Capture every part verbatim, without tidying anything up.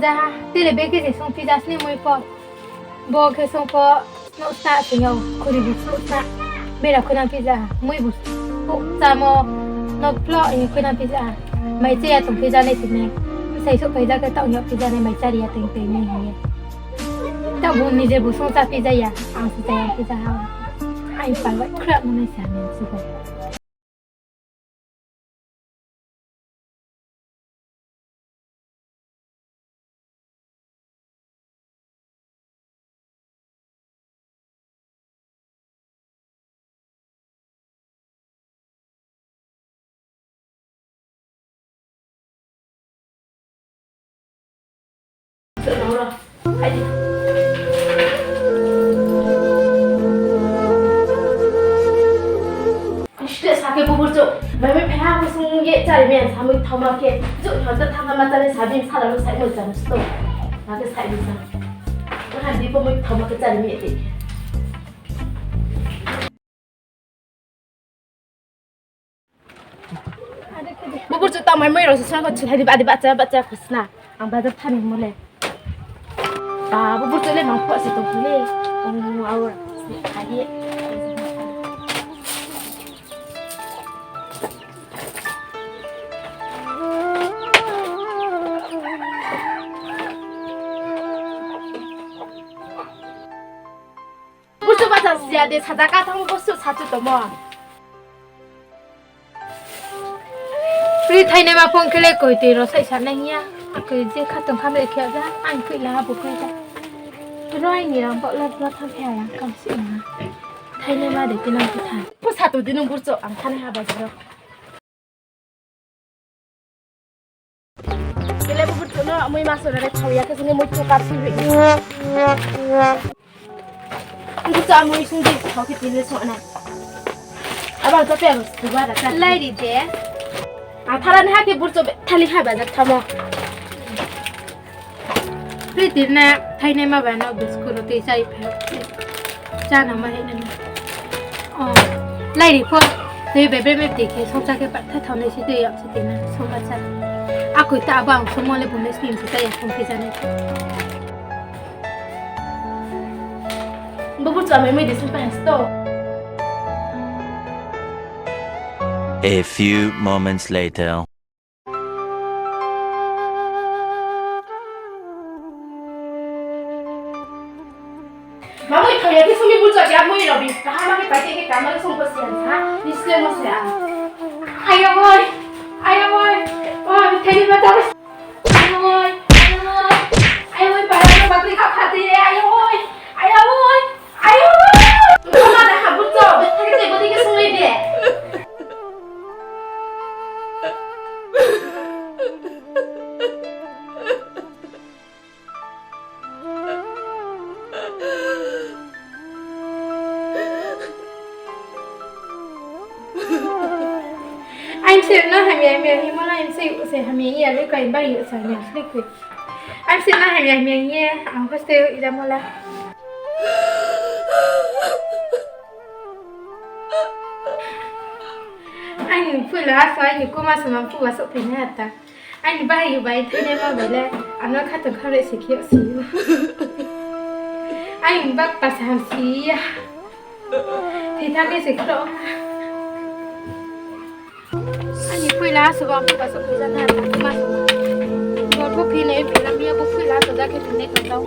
Jaha, tele bag khe se sung phi ja sni mui pho. Bo khe sung pho, nouh sa sing yo, khuri bu sung sa. Bera khuna phi ja, mui bu sung sa mo, nouh plo, eh, khuna phi ja. Mai cha ya tong phi ja nai sini. Sai so pai ja khe taoh ni phi ja nai mai cha ri ya tong phi nai hing ye. Taoh bu nije bu sung sa phi ja ya, ang si cha ya phi ja ha. Ai pa wa khra mo nai sa nai si ko. Sile sa khe buburchouh, bai bai phai ha, kusung ye chari mi ang samui thaoma khe, juh hor ta thang ma chari sa bini sala no sai mo chari sto. Ma khe sai bini sa. Ko han di ko mui thaoma khe chari mi ti. Buburchouh tang mai mui rao se sna ko chilai di ba di bacha bacha khosna. Ang bazar thani mo le. Ba buburchouh le mang pho se tong le. Ong aur se khai ye. Busu bacha sia de, saja ka thang busu sachu tomo. Pri thainai ma phone khe le koi tui rao sai sa nai hing ya. Akoi je kha tong kha le khe ja, ang khui la bo koi ja. Roi ni rang bo la la tham phe ya kam si na. Thainai ma de tinang khe tha. Ko satu di nung burchouh ang thanai ha bazar rao. Kele buburchouh no mui ma sora le thao ya khe sini mui tu kap si ri. Buburchouh a mui sung di thao khe tin le sung nai. Abang to pe abo suba da ka. Lai ri de. Ang thala ni ha khe burchouh be thali ha bazar thamo. Pri tirna thainai ma ba no biscuit roti chai phe. Chá no ma hei nai. O, lai ri pho. Tei bebe me ti khe songcha khe patha thaonai si tei yag si tina songma cha. Akoi ta abo ang somo le bung le sning si ta ya song phi janai. Buburchouh a mai mui de song pa sto. A few moments later. Mamui thang ya khe sumi burchouh ya mui rao bi kaham khe pai khe kaham khe song ko sian sa. Ni sle mo se ang. Ayo oi, ayo oi, oi, theni ma ta. Ayo oi, ayo oi, ayo oi, para ko bakri kha khati, ayo oi, ayo oi, ayo oi. Mama da ha burchouh, thang te bodi ke song le de. Aimsir no hamya hamya himo no aimsir se hamya iya le kai bai yo sa hamya sle khui. Aimsir no hamya hamya ye ang hostel ira mola. Aini phuila asa aini kuma sama phuba sok phainai ata. Aini bahai bai thainai ma bai le, ano khatung khamre se khe si. Aini bak pasa ham si ya. Thitham ni se khro. Aini phuila asa ba phuba sok phainai ata kuma sama. Bo phu phi nai phi lam ya bo phuila asa ja khe phi nai tong tau.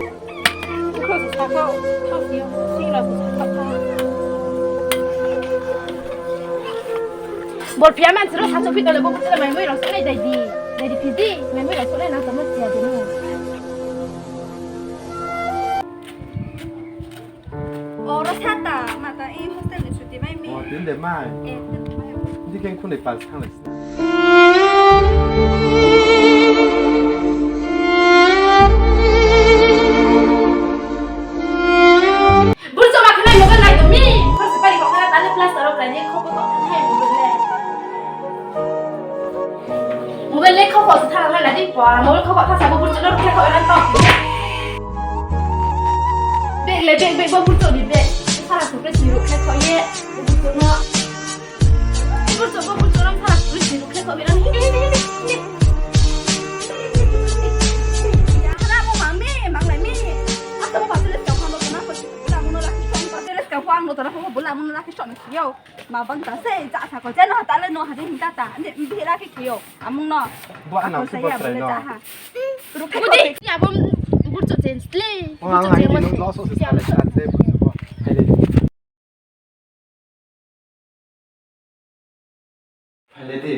Bor phia man siro sachu phi tole bo phu tole mai mui rao sonai dai di. Dai di phi di, mai mui rao sonai nang tamo sia di no. Oro sata, mata, e hostel ni chuti mai mi. O, tin de mai. E, tin de mai. Di keng khunai pal thanglai. Burchouh ma khe nai mobile nai tong mi. Khorsa pari kok na tale plaster rok khlai ni khoko kok thai mobile le. Mobile le khoko se thang na di pa. Mobile khoko thang sa bo burchouh no khe khoko na to. Bag le bag, bag bo burchouh ni bag. Sara sokre si ruk khe khoko ye. Bo burchouh no. Burchouh, bo burchouh rang sara suri si ruk khe khok bi rang. Hi, hi, hi, hi, hi. Tara pho bo lamung no rakhe sok no khe yo. Ma bang ta se, ja sa ko, je no hata le no hadi hing ta ta. Ni bihih rakhe khe yo. Amung no. Bo ano se bo trai no. Rukhe ko de, ya bo burcho change le. Burcho change mo. Phaile di.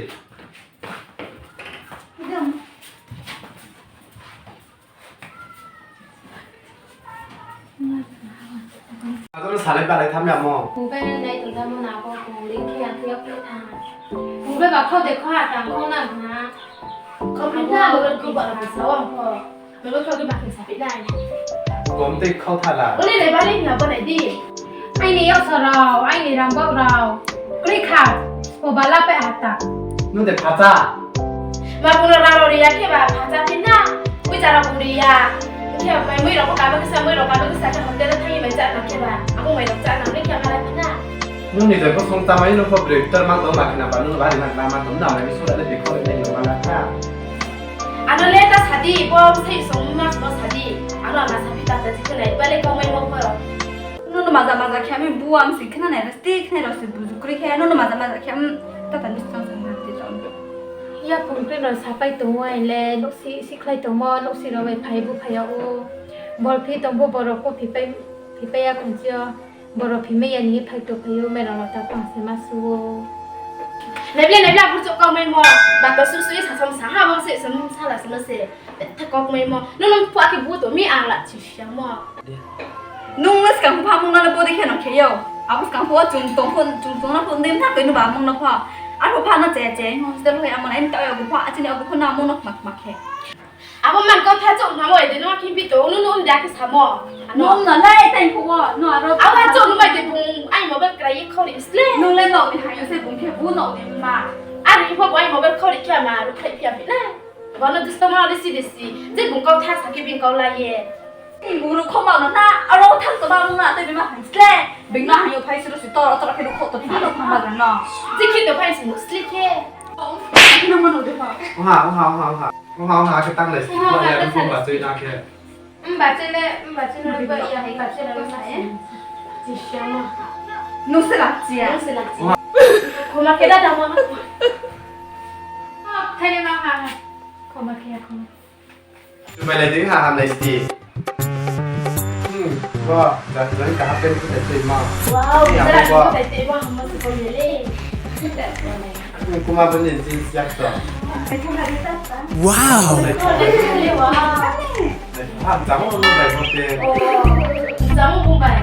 Abo no salai balai tham ya mo. Bung bai nai tong tamo na bo, bung ring khe ang khe yok khe tha. Bung bai ba kho de kho ha tang kho na na. Kho phi na bo kho ba sa wa kho. Melo kau khe ma khe sapi nai. Kom tei khau thala. Ule le bale hing abo nai di. Aini yoksa rao, aini rambau rao. Ule kha, o bala pe ata. Nung de phacha. Ma bung rao rao ri ya khe ba phacha phi na. Ui cha rao bung ri ya. Khe mai mui rao ko kaba khe sa, mui rao kaba khe sa khe hotel thangi mai cha na khe ba. Abo mai rao cha na, ule khe bala phi na. Nung ni jai ko song ta mai nung ko break tar mang tong ba khe na ba nung ba ri na ma tong na mai sura de bikho le nai lo ma na kha. Ano le ta sadi, bo sei song ma sadi. Ano ama sapi ta ta jikhe nai, bale kau mai mo pho. Nono maza maza khe ami buang si khna nai, sti khna ro si buju kri khe, nono maza maza khe am ta ta ni song song na ti tong. Ya pung kri no sapai tong wai le, nuk si, si khlai tong mo, nuk si ro bai phai bu phai ya o. Bol phi tong bo borok ko phi pai, phi pai ya khun si o. Borok phimai ya ni phai tong phai o, mai rao no ta pang se ma su o. Naible, naible, burcho kau mai mo. Ba to su su ye sa sam sa ha, bo se sam sa la sam se. Tha kau mai mo. Nung nung phu akhe bu to mi ang la chi sia mo. Nung le skang pha mung na le bo de khe no khe yo. Abo skang phu chung tong phun, chung tong na phun dim tha koi nu ba mung na pha. Ar phu pha na che che, hostel hoi amo na em ta yo bu pha, achini yo bu pha na mung no mak mak khe. Abo man kau tha chouh ma mo, ede no khe bi to, no no um da khe samo. Ano. No um no lai, tai phuh wo, no aro. Abo chouh no bai de bung, ai mobile krai ye khori sle. Nung le no ni hayo se bung khe bu no ni ma. Ari pho bo ai mobile khori khe ma, ru khai phi a phi na. Bo no dusto ma ri si de si. Je bung kau tha sa khe bing kau lai ye. Ni bung ru kho ma no na, aro tha to ba no na, te bi ma han sle. Bing na hayo phai suru si to, to khe ru kho to phi no ma ga no. Je khe to phai si no sle khe. No ma no de pha. Oha, oha, oha, oha. Oha, oha, khe tang lai si. Oha, oha, ya, khe tang lai si. Mba chui na khe. Mba chui le, mba chui na, mba chui le, mba chui le, mba chui le. Jisiang ma. Nung se lak chia. Nung se lak chia. Oha. Khoma khe da, da ma. Thai le ma ha. Khoma khe ya, khoma. Bai lai dei ha, ham lai si. Hmm, bo, jang jang kaham pen kutai tui ma. Wow, ya, jang bo kutai tui ma, ham ma se ko ye le. Hmm, kuma bo ni jeans yak to. Wow. Wow. Ah, jang bo bai mo te. Oh, jang bo bai.